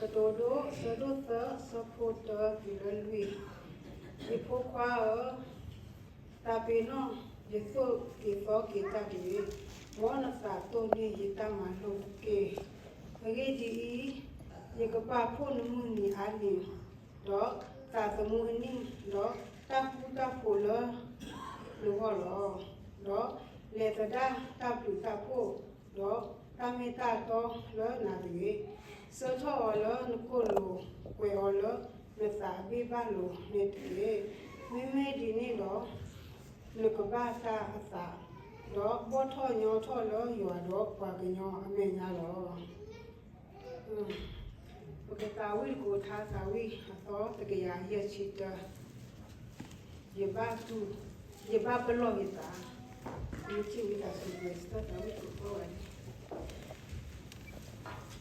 ကတိၤဒိ အဆၢဒိၣ်သၢ အဆၢဖိတၢတုၤလၢလွံၢ်. ယဖိခွါဧၢ, သးပ့ၤနီၣ်ယသိၣ်က့ၤသီက့ၤတၢ်တဂ့ၤ, မ်နသးတိၢ်န့ၢ်ယတၢ်မၤလိာ်တက့ၢ်. အဂ့ၢ်ဒ်အံၤ, ယကပာ်ဖှိၣ်နမုၢ်နံၤအါန့ၣ်, ဒီးသးသမူအနံၣ်, ဒီးတၢ်ဃူတၢ်ဖိးလၢနဂီၢ်လီၤ. ဒီးလဲၤသဒၣ်တၢ်ဘျုးတၢ်ဖှိၣ်, ဒီးတၢ်မ့ၢ်တၢ်တီလၢနၤတဂ့ၤ. ဆၢထၢၣ်အီၤလၢနကိာ်လိၤ, ကွဲးအီၤလၢနသးအဘ့ၣ်ဘၣ်လိၤန့ၣ်တက့ၢ်. မ့မ့ၢ်ဒ်န့ၣ်ဒီး, နကဘၣ်တၢ်အသး, ဒီးဘီၣ်ထီၣ်ညီထီၣ်လၢယွၤဒီးပှၤကညီအမဲာ်ညါလီၤ. ပကသးဝံၣ်တကိးထါသးဝံၣ်အသီတကယၤယဲၢ်ဆံတၢ, ယဘၣ်တူၢ်, ယဘၣ်ပလီၢ်ယသး, မ့ၢ်ထံၣ်ဝံသးစူၤ ပကစၢ်သးဝံၣ်တကိးဖီဝဲန့ၣ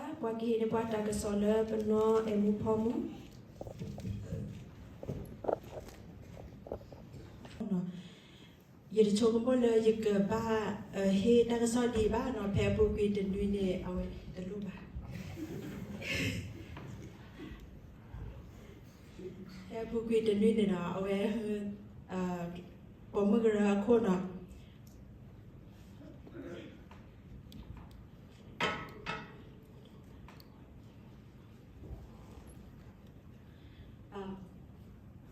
် ပှၤကဟ့ၣ်န့ၢ်ပှၤတၢ်ကစီၣ်လၢပနီၢ်အဲၣ်မူဖီမူ ယတဆိကမိၣ်လၢယကဘၣ် ဟ့ၣ်တၢ်ကစီၣ်ဒံးဘၣ်နီၤ, ဖဲအပူၤကွံာ်တနွံန့ၣ် အဝဲတလိၣ်ဘၣ်. ဖဲအပူၤကွံာ်တနွံန့ၣ်ဒီး အဝဲ ပိာ်မုၣ်ကရၢအခိၣ်နီၤ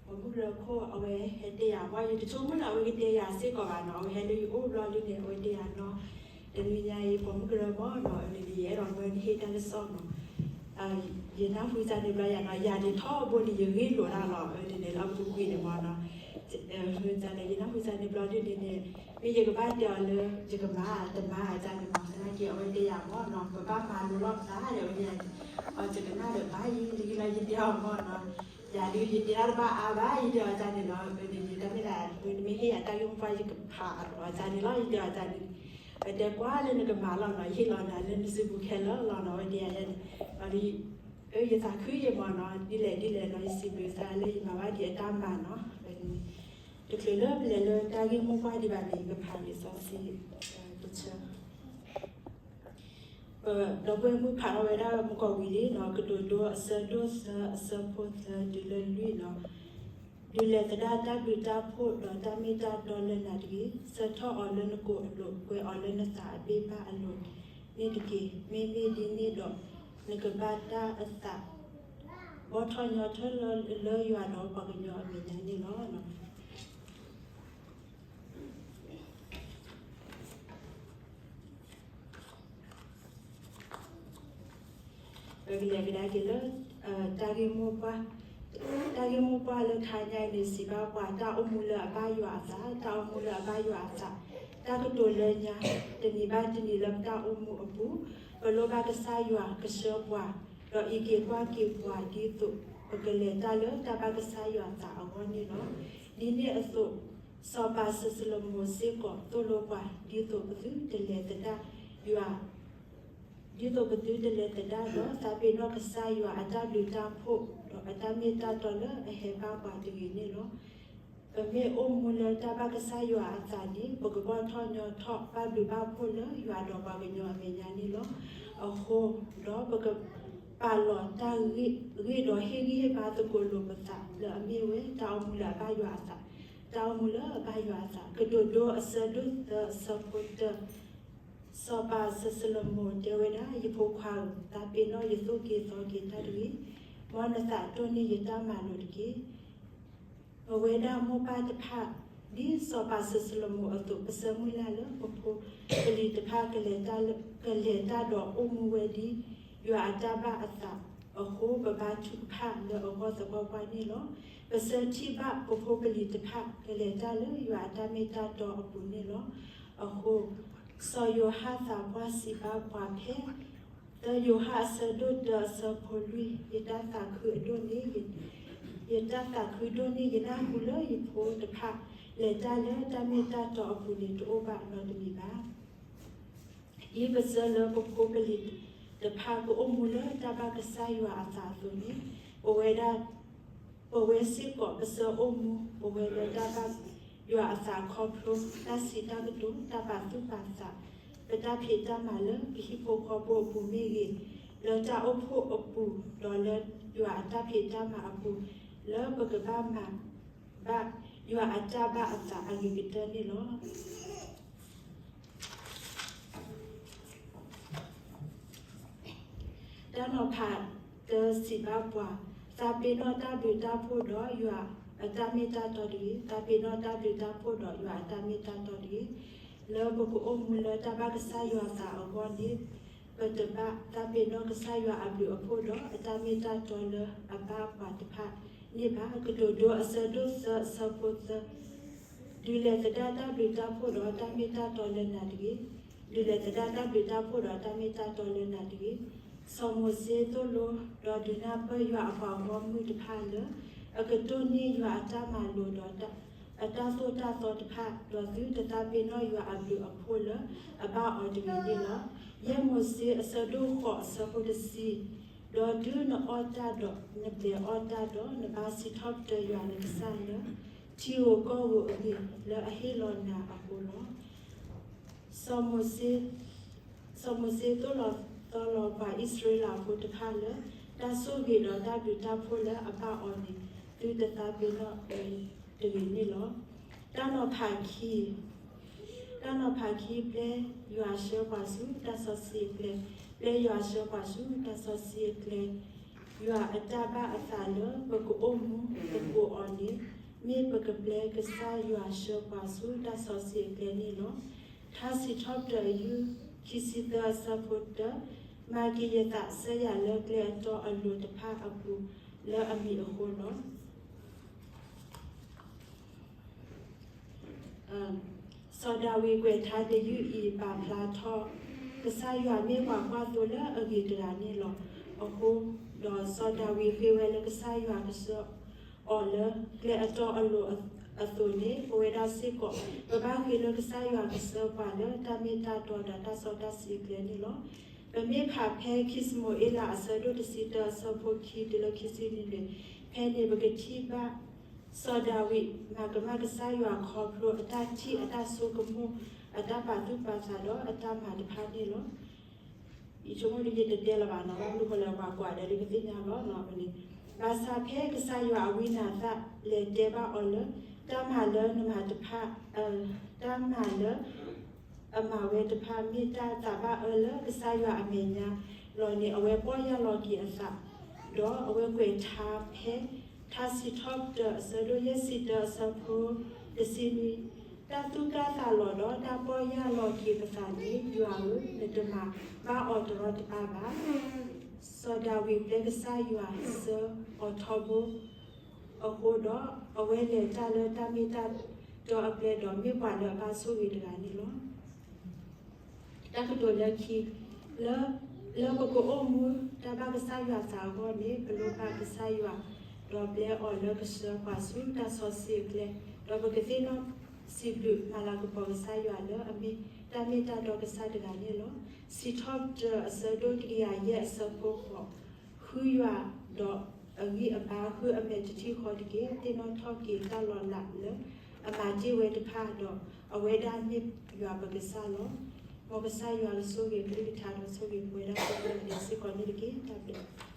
ပိာ်မုၣ်ကရၢခိၣ် အဝဲဟဲတဲယၤ ဘၣ်ယတဆိကမိၣ်လၢအဝဲကတဲယၤစ့ၢ်ကီးဘၣ်နီၤ, အဝဲဟဲလၢယအိၣ်ဘျီဒ်န့ၣ် အဝဲတဲယၤနီၤ, တနွံညါအံၤ ပိာ်မုၣ်ကရၢမၢ်နီၤ, အန့ၣ်ယအဲၣ်ဒိးမၢနဟ့ၣ်တၢ်ကစီၣ်မၢ်, ယနၢ်ဟူစ့ၢ်န့ၣ်ဘျီယၤနီၤ, ယၤန့ၣ်ထီဘိန့ၣ် ယဂ့ၢ်လိာ်တၢ်လီၤ, အန့ၣ်န့ၣ်လၢအပူၤကွံာ်န့ၣ်မၢ်နီၤ, စ့ၢ်န့ၣ် ယနၢ်ဟူစ့ၢ်န့ၣ်ဘျီဒ်န့ၣ်န့ၣ် မ့ၢ်ယကဘၣ်တဲအီၤလၢ ယကမၤတမၤအတၢ်န့ၣ်မၢ်, သနာ်က့အဝဲတဲယၤမၢ်နီၤ, ပဘၣ်မၤလိလီၤသးဒီး အဝဲန့ၣ် အီၤတကနၣ်ဒီးဘၣ်ယံၤတဂ့ၤလီၤ ယတဲအီၤမၢ်နီၤ, ယၤဒုးယတဲတၢ်တဘၣ်အါဘၣ် ယတဲအီၤတၢ်န့ၣ်လီၤ, အဝဲန့ၣ် ယတၢ်မ့ၢ်ဒၣ် နမ့ၢ်ဟ့ၣ်ယၤတၢ်ဂ့ၢ်မိၢ်ပှၢ် ယကဖးအီၤတၢ်န့ၣ်လီၤ ယတဲအီၤတၢ်န့ၣ်, အတဲကွၢ်လၢနကမၤလီၤနီၤ, ယဟ့ၣ်လီၤနၤလၢနစုပူၤခဲလၢာ်လီၤနီၤ, အဝဲတဲယၤန့ၣ်, အဒီး ယသးခုယမၢ်နီၤ, ဒ်လဲၣ်ဒ်လဲၣ်နီၤ ယစံးဘျုးသးလၢယမၤဘၣ်ဒံးအတၢ်မၤနီၤ, တချုးလၢပလဲၤလၢတၢ်ဂ့ၢ်မိၢ်ပှၢ်ဒံးဘၣ်န့ၣ် ယကဖးလံာ်စီဆှံတဆၢ ပဒီပုၢ်ဝဲၢ်မုၣ်ဖးထီၣ်ဝဲဒၣ်မုၢ်ကီၢ်ဝံၤလံနီၤ, ကတိၤဒိအဆၢဒိၣ်သၢ အဆၢဖိသၢတုၤလၢလွံၢ်နီၤ, ဒုးလဲၤသဒၣ်တၢ်ဘျုးတၢ်ဖှိၣ်ဒီးတၢ်မ့ၢ်တၢ်တီလၢနၤတဂ့ၤ, ဆၢထီၣ်အီၤလၢနကိာ်အလိၤ, ကွဲးအီၤလၢနသးအဘ့ၣ်ဘၣ်အလိၤန့ၣ်တက့ၢ်. မ့မ့ၢ်ဒ်န့ၣ်ဒီး နကဘၣ်တၢ်အသး ဘီၣ်ထီၣ်ညီထီၣ်လၢယွၤဒီးပှၤကညီအမဲာ်ညါန့ၣ်လီၤ. ပကလဲၤကဒါက့ၤလၢ တၢ်ဂ့ၢ်မိၢ်ပှၢ်, တၢ်ဂ့ၢ်မိၢ်ပှၢ်လၢခါညါအံၤန့ၣ် စံးဘၣ်ပှၤတၢ်အိၣ်မူလၢအဘၣ်ယွၤအသး, တၢ်အိၣ်မူလၢအဘၣ်ယွၤအသး, တၢ်ကတိၤလၢညါ တနံၤဘၣ်တနံၤလၢပတၢ်အိၣ်မူအပူၤ, ပလိၣ်ဘၣ်ကစၢ်ယွၤကဆှၢပှၤ, ဒီးအံးက့ၤကွၢ်က့ၤပှၤဒ်သိး ပကလဲၤတၢ်လၢတၢ်ဘၣ်ကစၢ်ယွၤအသးအဂီၢ်န့ၣ်လီၤ. ဒ်န့ၣ်အသိး စီၤပၤစီၤၡလိၤမိၣ်စ့ၢ်ကီးသိၣ်လိပှၤ ဒ်သိးပသုတလဲၤသဒၣ်ယွၤ ဒ်သိးပသုတလဲၤသဒၣ်ဒီး သးပ့ၤနီၣ်ကစၢ်ယွၤအတၢ်ဘျုးတၢ်ဖှိၣ် ဒီးအတၢ်မ့ၢ်တၢ်တီလၢအဟဲဘၣ်ပှၤတဂ့ၤန့ၣ်လီၤ. ပမ့ၢ်အိၣ်မူလၢတၢ်ဘၣ်ကစၢ်ယွၤအသးန့ၣ် ပကဘီၣ်ထီၣ်ညီထီၣ်ဘၣ်ဘျုးဘၣ်ဖှိၣ်လၢယွၤဒီးပှၤကညီအမဲာ်ညါန့ၣ်လီၤ. အဃိဒီးပကပာ်လီၤတၢ်ဂ့ၢ်ဒီးဟ့ၣ်ဂံၢ်ဟ့ၣ်ဘါသကိးလိာ်ပသးလၢအမ့ၢ်ဝဲတၢ်အိၣ်မူလၢအဘၣ်ယွၤအသး, တၢ်အိၣ်မူလၢအဘၣ်ယွၤအသး, ကတိၤဒိအဆၢဒိၣ်သၢအဆၢဖိတၢ စီၤပၤစီၤၡလိၤမိၣ်တဲဝဲဒၣ်, ယဖိခွါဧၢ, သးပ့ၤနီၣ်ယသိၣ်က့ၤသီက့ၤတၢ်တဂ့ၤ, မ်နသးဒိၣ်န့ၢ်ယတၢ်မၤလိာ်တက့ၢ်. ပဝဲဒၣ်မိၢ်ပၢ်တဖၣ် ဒ်စီၤပၤစီၤၡလိၤမိၣ်အသိး, ပဆၢမုၢ်လၢ်လၢပဖိပလံၤတဖၣ် ကလဲၤတၢ်ဒီးအိၣ်မူဝဲဒ်ယွၤအတၢ်ဘၣ်အသးအဃိ, ပဘါထုကဖၣ်လၢအဂီၢ်သပှၢ်ပှၢ်န့ၣ်လီၤ. ပဆၢထံၣ်ဘၣ်ပဖိပလံၤတဖၣ် ကလဲၤတၢ်လၢယွၤအတၢ်မ့ၢ်တၢ်တီအပူၤန့ၣ်လီၤ. အဃိ, စီၤယိၤဟၣ်သးပှၢ်စံးဘၣ်ပှၤဖဲ သၢယိၤဟၣ်အဆၢဒိၣ်တၢအဆၢဖိလွံၢ်, ယတၢ်သးခုအဒိၣ်န့ၣ်, ယတၢ်သးခုဒိၣ်န့ၢ်ယနၢ်ဟူလၢယဖိတဖၣ် လဲၤတၢ်လၢတၢ်မ့ၢ်တၢ်တီအပူၤန့ၣ် တအိၣ်ဘၣ်နီတမံၤဘၣ်. ဒ်ပဆၢလၢပဖိပလံၤတဖၣ်ကအိၣ်မူလၢတၢ်ဘၣ်ကစၢ်ယွၤအသးအသိးန့ၣ်, ပဝဲဒၣ် ပဝဲစ့ၢ်ကီးပဆၢအိၣ်မူ ပဝဲလၢတၢ်ဘၣ်ယွၤအသးခီဖျိ တၢ်စံးတၢ်ကတိၤ တၢ်ပာ်သူၣ်ပာ်သး, ပတၢ်ဖံးတၢ်မၤလၢပဟံၣ်ဖိဃီဖိအပူၤမ့ၢ်ဂ့ၤ, လၢတၢ်အိၣ်ဖှိၣ်အပူၤ ဒီးလၢယွၤအတၢ်ဖံးတၢ်မၤအပူၤ, လၢပကဘၣ်မၤဘၣ်ယွၤအတၢ်ဘၣ်အသးအဂ့ၤကတၢၢ်န့ၣ်လီၤ. တၢ်နီၤဖးတၢစံးဘၣ်ပှၤ, သးပ့ၤနီၣ်တၢ်ဘျုးတၢ်ဖှိၣ်ဒီးယွၤအတၢ်မ့ၢ်တၢ်တီတဂ့ၤ. သးပ့ၤနီၣ်တၢ်ဘျုးတၢ်ဖှိၣ်ဒီးယွၤအတၢ်မ့ၢ်တၢ်တီတဂ့ၤ. လၢပကအိၣ်မူလၢတၢ်ဘၣ်ကစၢ်ယွၤသးအဂီၢ်န့ၣ်, ပတဘၣ်သးပ့ၤနီၣ်ကစၢ်ယွၤအဘျုးအဖှိၣ်ဒီးအတၢ်မ့ၢ်တၢ်တီလၢအဘၣ်ပှၤတဖၣ်န့ၣ်ဘၣ်. ကတိၤဒိအဆၢဒိၣ်သၢအဆၢဖိသၢ ဒုးလဲၤသဒၣ်တၢ်ဘျုးတၢ်ဖှိၣ်ဒီးတၢ်မ့ၢ်တၢ်တီလၢနၤတဂ့ၤ. ဒုးလဲၤသဒၣ်တၢ်ဘျုးတၢ်ဖှိၣ်ဒီးတၢ်မ့ၢ်တၢ်တီလၢနၤတဂ့ၤ. စီၤမိၤၡ့သိၣ်လိဒီးဒုးနၢ်ပၢၢ်ယွၤအပှၤဂီၢ်မုၢ်တဖၣ်လၢ အကတိၢ်န့ၢ်ယွၤအတၢ်မၤလိာ်ဒီး အတၢ်သိၣ်တၢ်သီတဖၣ်, ဒီးသုတသးပ့ၤနီၣ်ယွၤအဘျုးအဖှိၣ်လၢအဘၣ်အီၤတဂ့ၤန့ၣ်လီၤ. ယဲၢ်မိၤၡ့အဆၢဒိၣ်ဃိးအဆၢဖိတဆံ, ဒီးတုၤနအီၣ်တၢ်ဒီးနဘဲးအီၣ်တၢ်ဒီး နဘၣ်စံးထီၣ်ပတြၢၤယွၤနကစၢ်လၢ ထံဧိၤကီၢ်ဧိၤအဂ့ၢ်လၢအဟ့ၣ်လီၤနၤအဃိလီၤ. စီၤမိၤၡ့, စီၤမိၤၡ့သိၣ်လီၤသီလီၤပှၤအံၣ်စရ့လးဖိတဖၣ်လၢ တၢ်ဆိၣ်ဂ့ၤဒီးတၢ်ဘျုးတၢ်ဖှိၣ်လၢအဘၣ်အီၤန့ၣ် သုတသးပ့ၤနီၣ်အီၤတဂ့ၤန့ၣ်လီၤ. တၢ်နီၤဖးခံ, တၢ်နီၤဖးခံ, ပျဲယွၤဆှၢပှၤဆူတၢ်စီဆှံအကျဲ, ပျဲယွၤဆှၢပှၤဆူတၢ်စီဆှံအကျဲ, ယွၤအတၢ်ဘၣ်အသးလၢပကအိၣ်မူသကိးအီၤန့ၣ် မ့ၢ်ပကပျဲကစၢ်ယွၤဆှၢပှၤဆူတၢ်စီဆှံအကျဲန့ၣ်လီၤ. ထါစံးထီၣ်ပတြၢၤအယုၢ် ခံဆံသၢအဆၢဖိတၢ, မၤက့ၤယသးဆဲယၤလၢကျဲအတီအလိၤတဖၣ်အပူၤ လၢအမံၤအဃိလီၤ. စီၤဒၤဝံးကွဲးထါတယုၢ်အံၤ ပာ်ဖျါထီၣ် ကစၢ်ယွၤမ့ၢ်ပှၤကွၢ်သိလၢအဂ့ၤတဂၤန့ၣ်လီၤ. အဃိ, ဒီးစီၤဒၤဝံးဃ့ဝဲလၢကစၢ်ယွၤကဆှၢအီၤလၢကျဲအတီအလိၤအသိးန့ၣ် ပဝဲဒၣ်စ့ၢ်ကီး ပဘၣ်ဃ့လၢကစၢ်ယွၤကဆှၢပှၤလၢတၢ်မ့ၢ်တၢ်တီဒီးတၢ်စီတၢ်ဆှံအကျဲန့ၣ်လီၤ. ပမ့ၢ်ဖးဖဲခံစမူၤအ့လးအဆၢဒိၣ်တဆံတၢအဆၢဖိခံတုၤလၢခံဆံနွံန့ၣ်, ဖဲန့ၣ်ပကထံၣ်ဘၣ် စီၤဒၤဝံး မၤကမၣ်ကစၢ်ယွၤခီဖျိအတၢ်ထံၣ်အတၢ်ဆိကမိၣ် အတၢ်ပာ်သူၣ်ပာ်သးဒီးအတၢ်မၤတဖၣ်န့ၣ်လီၤ. ယဆိကမိၣ်ဒ်ယတတဲလၢၤဘၣ်နီၤ, ဘၣ်မနုၤဃိလဲၣ် ပှၤကွၢ်ဒီးဒ်ကသ့ၣ်ညါလီၤနီၤ. ဘၣ်ဆၣ်ဖဲကစၢ်ယွၤအဝံနၤသၣ်လဲၤတဲဘၣ်အီၤလၢ တၢ်မၤလၢနမၤတဖၣ်, တၢ်မၤလၢ အမၤဝဲတဖၣ် မ့ၢ်တၢ်သးဘၣ်အၢလၢကစၢ်ယွၤအမဲာ်ညါလီၤန့ၣ် အဝဲပီၢ်ယၢ်လီၤက့ၤအသး, ဒီးအဝဲကွဲးထါဖဲ ထါစံးထီၣ်ပတြၢၤအဆၢဒိၣ်ယဲၢ်ဆံတၢအဆၢဖိ တဆံနွံ, တၢ်သူၣ်ကၢ်သးလီၤဒီးတၢ်ပီၢ်ယၢ်လီၤက့ၤပသးန့ၣ် ယွၤဧၢ, နတမၤဘၣ်အီၤတရီတပါဘၣ်. စီၤဒၤဝံးပျဲကစၢ်ယွၤဆှၢအီၤထီဘိ အဃိဒီး အဝဲလဲၤတၢ်လၢတၢ်မ့ၢ်တၢ်တီအကျဲဒီး မ့ၢ်ပှၤလၢအဘၣ်ဆိၣ်ဂ့ၤတဂၤန့ၣ်လီၤ. တၢ်ကတိၤလၢခံ, လၢ, လၢပကအိၣ်မူတၢ်ဘၣ်ကစၢ်ယွၤသးအဂီၢ်န့ၣ် ပလိၣ်ဘၣ်ကစၢ်ယွၤ ဒီးပျဲအီၤလၢကဆှၢပှၤဆူတၢ်စီဆှံအကျဲ, ဒီးပကသ့ၣ်နီၣ်စံးဘျုးမၤလၤကပီၤကစၢ်ယွၤလၢအမ့ၢ်တၢ်မ့ၢ်တၢ်တီကစၢ်တဂၤန့ၣ်လီၤ. စံးထီၣ်ပတြၢၤအဆၢဒိၣ်တကယၤယဲၢ်အဆၢဖိဃိး, ဃုယွၤဒီးအဂံၢ်အဘါ ဃုအမဲာ်တထံၣ်ဃီတက့ၢ်. သ့ၣ်နီၣ်ထီၣ်က့ၤတၢ်လီၤလးလၢအမၤတ့ၢ်ဝဲတဖၣ်ဒီး အဝဲဒၣ်မ့ၢ်ယွၤပကစၢ်လီၤ. မ်ကစၢ်ယွၤကဆိၣ်ဂ့ၤကလုၢ်ကထါဒီးဆိၣ်ဂ့ၤပဝဲဒၣ်ကိးဂၤဒဲးစ့ၢ်ကီးန့ၣ်တက့ၢ်. တၢ်ဘျုး